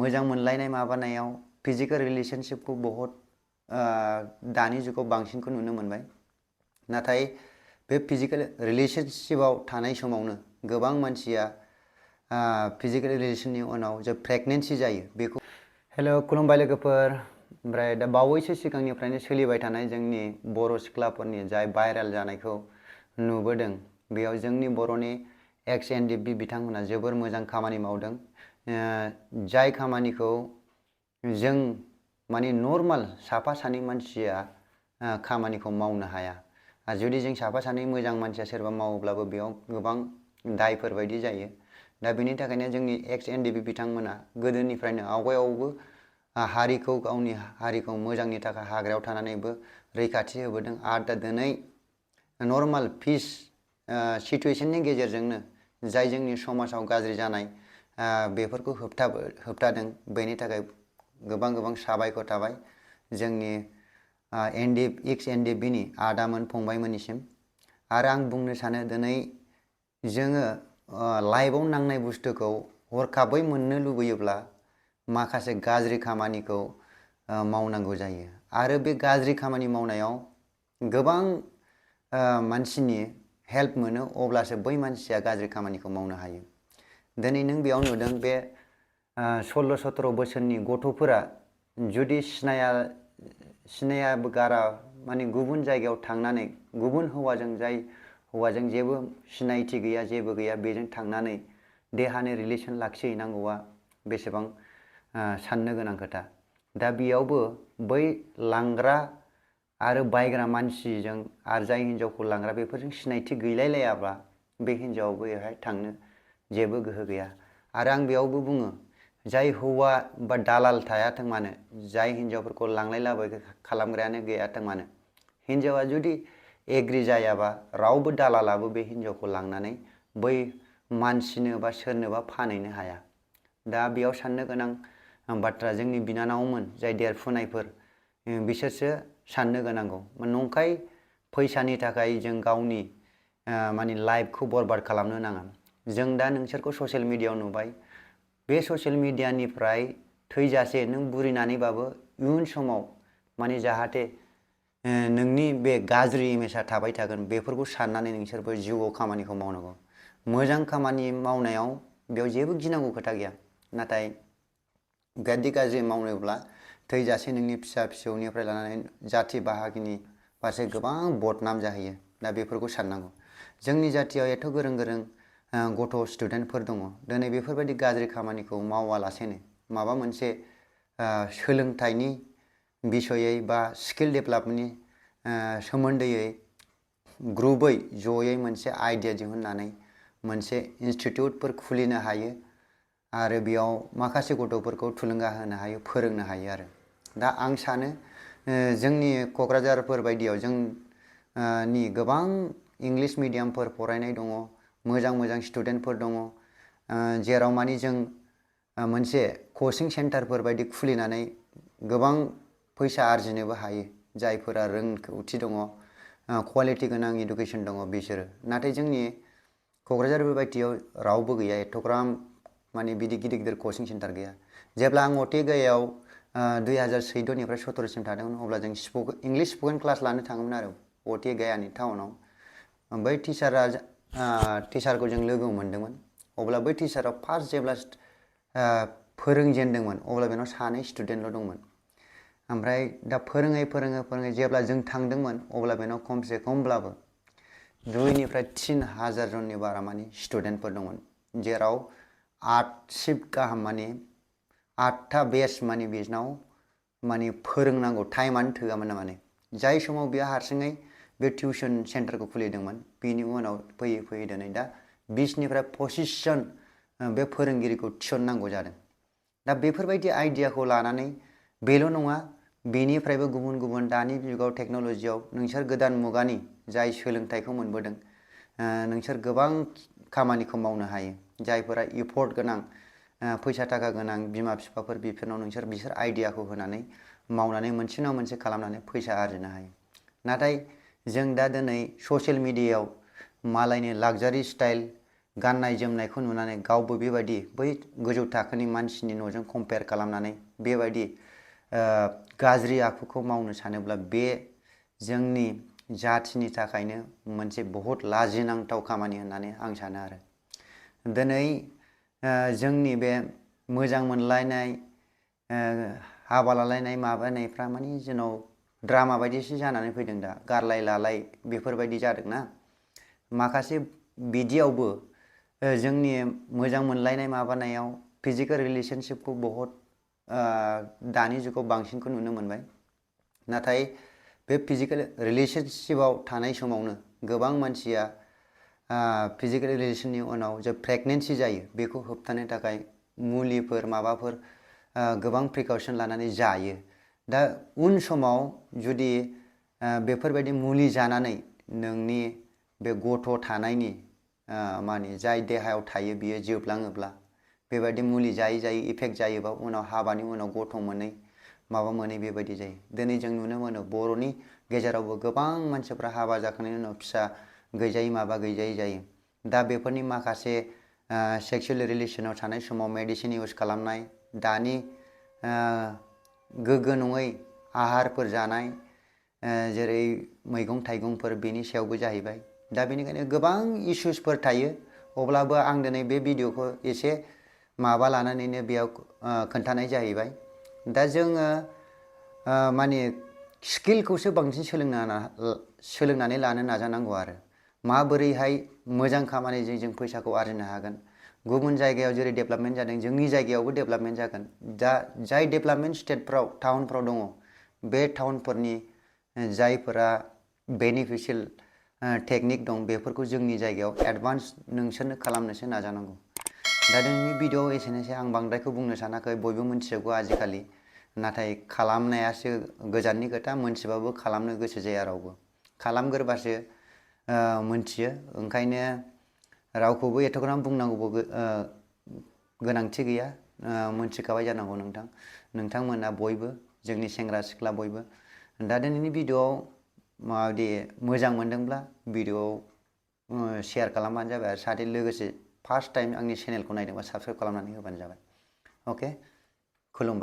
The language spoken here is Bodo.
मोजां मोनलायनाय माबानायाव फिजिकल रिलेशनशिपखौ बहुत दानि जुगाव बांसिनखौ नुनो मोनबाय। नाथाय बे फिजिकल रिलेशनशिपआव थानाय समावनो गोबां मानसिया फिजिकल रिलेशननि उनाव जे प्रेगनेन्सि जायो बेखौ हेलो खुलुमबाय लोगोफोर। ओमफ्राय दा बावैसो सिगांनिफ्रायनो सोलिबाय थानाय जोंनि बर' सिख्लाफोरनि जाय भाइरेल जानायखौ नुबोदों बेयाव जोंनि बर'नि एक्स एनडिपि बिथांमोना जोबोर मोजां खामानि मावदों। जाय खामानिखौ जों माने नर्माल साफा सानै मानसिया खामानिखौ मावनो हाया। जुदि जों साफा सानै मोजां मानसिया सोरबा मावोब्लाबो बेयाव गोबां दायफोर बायदि जायो। दा बेनि थाखायनो जोंनि एक्स एनडिपि बिथांमोना गोदोनिफ्रायनो आवगायावबो हारिखौ गावनि हारिखौ मोजांनि थाखाय हाग्रायाव थानानैबो रैखाथि होबोदों आरो दा दिनै नर्माल पिस सिचुएशननि गेजेरजोंनो जाय जोंनि समाजाव गाज्रि जानाय बेफोरखौ होबथादों। बेनि थाखाय गोबां गोबां साबायखर थाबाय जोंनि एक्स एनडिपिनि आदामोन फंबायमोननिसिम। आरो आं बुंनो सानो दिनै जोङो लाइफआव नांनाय बुस्थुखौ हरखाबै मोननो लुबैयोब्ला माखासे गाज्रि खामानिखौ मावनांगौ जायो। आरो बे गाज्रि खामानि मावनायाव गोबां मानसिनि हेल्प मोनो अब्लासो बै मानसिया गाज्रि खामानिखौ मावनो हायो। दिनै नों बेयाव नुदों बे 16-17 बोसोरनि गथ'फोरा जुदि सिनायाबो गारा माने गुबुन जायगायाव थांनानै गुबुन हौवाजों जाय हौवाजों जेबो सिनायथि गैया जेबो गैया बेजों थांनानै देहानि रिलेशन लाखिहैनांगौआ बेसेबां साननो गोनां खोथा। दा बेयावबो बै लांग्रा आरो बायग्रा मानसिजों आरो जाय हिन्जावखौ लांग्रा बेफोरजों सिनायथि गैलायलायाब्ला बे हिन्जावाबो बेहाय थांनो जेबो गोहो गैया। आरो आं बेयावबो बुङो जाय हौवा बा दालाल थायाथों मानो जाय हिन्जावफोरखौ लांलाय लाबोलाय खालामग्रायानो गैयाथों मानो हिन्जावा जुदि एग्रि जायाबा रावबो दालालाबो बे हिन्जावखौ लांनानै बै मानसिनो बा सोरनोबा फानहैनो हाया। दा बेयाव साननो गोनां बाथ्रा जोंनि बिनानावमोन जाय देरफुनायफोर बिसोरसो साननो गोनांगौ। नंखाय फैसानि थाखाय जों गावनि माने लाइफखौ बरबाद खालामनो नाङा। जों दा नोंसोरखौ ससियेल मिडियायाव नुबाय। बे ससियेल मिडियानिफ्राय थैजासे नों बुरिनानैबाबो इयुन समाव माने जाहाथे नोंनि बे गाज्रि इमेजआ थाबाय थागोन बेफोरखौ साननानै नोंसोरबो जिउआव खामानिखौ मावनांगौ। मोजां खामानि मावनायाव बेयाव जेबो गिनांगौ खोथा गैया। नाथाय गाज्रि गाज्रि मावनोब्ला थैजासे नोंनि फिसा फिसौनिफ्राय लानानै जाथि बाहागिनि फारसे गोबां बदनाम जाहैयो। दा बेफोरखौ साननांगौ। जोंनि जाथियाव एथ' गोरों गोरों गथ' स्टुडेन्टफोर दङ। दिनै बेफोरबायदि गाज्रि खामानिखौ मावालासेनो माबा मोनसे सोलोंथाइनि बिसयै बा स्किल डेभेलपमेन्टनि सोमोन्दैयै ग्रुपै जयै मोनसे आइडिया दिहुननानै मोनसे इनस्टिट्युटफोर खुलिनो हायो आरो बेयाव माखासे गथ'फोरखौ थुलुंगा होनो हायो फोरोंनो हायो। आरो दा आं सानो जोंनि क'क्राझारफोर बायदियाव जोंनि गोबां इंलिश मिडियामफोर फरायनाय दङ। मोजां मोजां स्टुडेन्टफोर दङ जेराव माने जों मोनसे कचिं सेन्टारफोर बायदि खुलिनानै गोबां फैसा आरजिनोबो हायो। जायफोरा रोंगौथि दङ क्वालिटि गोनां इडुकेसन दङ बिसोरो। नाथाय जोंनि क'क्राझार बायदियाव रावबो गैया एथ'ग्राम माने बिदि गिदिर गिदिर कचिं सेन्टार गैया। जेब्ला आं अटिगायाव 2014निफ्राय 17सिम थादोंमोन अब्ला जों इंलिश स्पकेन क्लास लानो थाङोमोन आरो अटिगायानि टाउनाव। बै टिचारखौ जों लोगो मोन्दोंमोन। अब्ला बै टिचारा फार्स्ट जेब्ला फोरोंजेनदोंमोन अब्ला बेनाव 2 स्टुडेन्टल' दंमोन। ओमफ्राय दा फोरोङै जेब्ला जों थांदोंमोन अब्ला बेनाव खमसे खमब्लाबो 2निफ्राय 3,000 जननि बारा माने स्टुडेन्टफोर दंमोन। जेराव 8 शिफ्ट गाहाम माने 8था बेच माने बेनाव माने फोरोंनांगौ टाइमानो थोआमोन। माने जाय समाव बेहा हारसिङै बे टिउसन सेन्टारखौ खुलिदोंमोन बेनि उनाव फैयै फैयै दिनै दा 20निफ्राय 25 जन बे फोरोंगिरिखौ थिसननांगौ जादों। दा बेफोरबायदि आइडियाखौ लानानै बेल' नङा बेनिफ्रायबो गुबुन गुबुन दानि जुगाव टेक्न'लजियाव नोंसोर गोदान मुगानि जाय सोलोंथाइखौ मोनबोदों नोंसोर गोबां खामानिखौ मावनो हायो। जायफोरा इफर्ट गोनां फैसा थाखा गोनां बिमा बिफाफोर बिसोर आइडियाखौ होनानै मावनानै मोनसे नङा मोनसे खालामनानै फैसा आरजिनो हायो। नाथाय जों दा दिनै ससियेल मिडियायाव मालायनि लाक्जारि स्टाइल गाननाय जोमनायखौ नुनानै गावबो बेबायदि बै गोजौ थाखोनि मानसिनि न'जों कम्पेयार खालामनानै बेबायदि गाज्रि आखुखौ मावनो सानोब्ला बे जोंनि जाथिनि थाखायनो मोनसे बहुत लाजिनांथाव खामानि होननानै आं सानो आरो दिनै जोंनि बे मोजां मोनलायनाय हाबा लालायनाय माबानायफ्रा माने जोंनाव ड्रामा बायदिसो जानानै फैदों दा गारलाय लालाय बेफोरबायदि जादोंना माखासे बिदियावबो जोंनि मोजां मोनलायनाय माबानायाव फिजिकेल रिलेशनशिपखौ बहुत दानि जुगाव बांसिनखौ नुनो मोनबाय नाथाय बे फिजिकेल रिलेशनशिपआव थानाय समावनो गोबां मानसिया फिजिकेल रिलेशननि उनाव जे प्रेगनेन्सि जायो बेखौ होबथानो थाखाय मुलिफोर माबाफोर गोबां प्रिकसन लानानै जायो दा उन समाव जुदि बेफोरबायदि मुलि जानानै नोंनि बे गथ' थानायनि माने जाय देहायाव थायो बियो जोबलाङोब्ला बेबायदि मुलि जायै जायै इफेक्ट जायोबा उनाव हाबानि उनाव गथ' मोनै माबा मोनै बेबायदि जायो दिनै जों नुनो मोनो बर'नि गेजेरावबो गोबां मानसिफ्रा हाबा जाखांनायनि उनाव फिसा गैजायै माबा गैजायै जायो दा बेफोरनि माखासे सेक्सुवेल रिलेशनाव थानाय समाव मेडिसिन इउज खालामनाय दानि गोग्गो नङै आहारफोर जानाय जेरै मैगं थाइगंफोर बेनि सायावबो जाहैबाय दा बेनिखायनो गोबां इश्युसफोर थायो अब्लाबो आं दिनै बे भिडिअखौ एसे माबा लानानैनो बेयाव खोन्थानाय जाहैबाय दा जोङो माने स्किलखौसो बांसिन सोलोंनानै लानो नाजानांगौ आरो माबोरैहाय मोजां खामानिजों जों फैसाखौ आरजिनो हागोन गुबुन जायगायाव जेरै डेभेलपमेन्ट जादों जोंनि जायगायावबो डेभेलपमेन्ट जागोन दा जाय डेभेलपमेन्ट स्टेटफ्राव टाउनफ्राव दङ बे टाउनफोरनि जायफोरा बेनिफिशियेल टेकनिक दं बेफोरखौ जोंनि जायगायाव एडभान्स नोंसोरनो खालामनोसो नाजानांगौ दा दिनैनि भिडिअआव एसेनोसै आं बांद्रायखौ बुंनो सानाखै बयबो मिथिजोबगौ आजिखालि नाथाय खालामनायासो गोजाननि खोथा मोनथिबाबो खालामनो गोसो जाया रावबो खालामगोरबासो मोनथियो ओंखायनो रावखौबो एथ'ग्राम बुंनांगौबो गोनांथि गैया मोनथिखाबाय जानांगौ नोंथांमोना बयबो जोंनि सेंग्रा सिख्ला बयबो दा दिनैनि भिडिअआव माबायदि मोजां मोनदोंब्ला भिडिअआव शेयार खालामबानो जाबाय आरो जाहाथे लोगोसे फार्स्ट टाइम आंनि चेनेलखौ नायदोंबा साबस्क्राइब खालामनानै होबानो जाबाय अके खुलुमबाय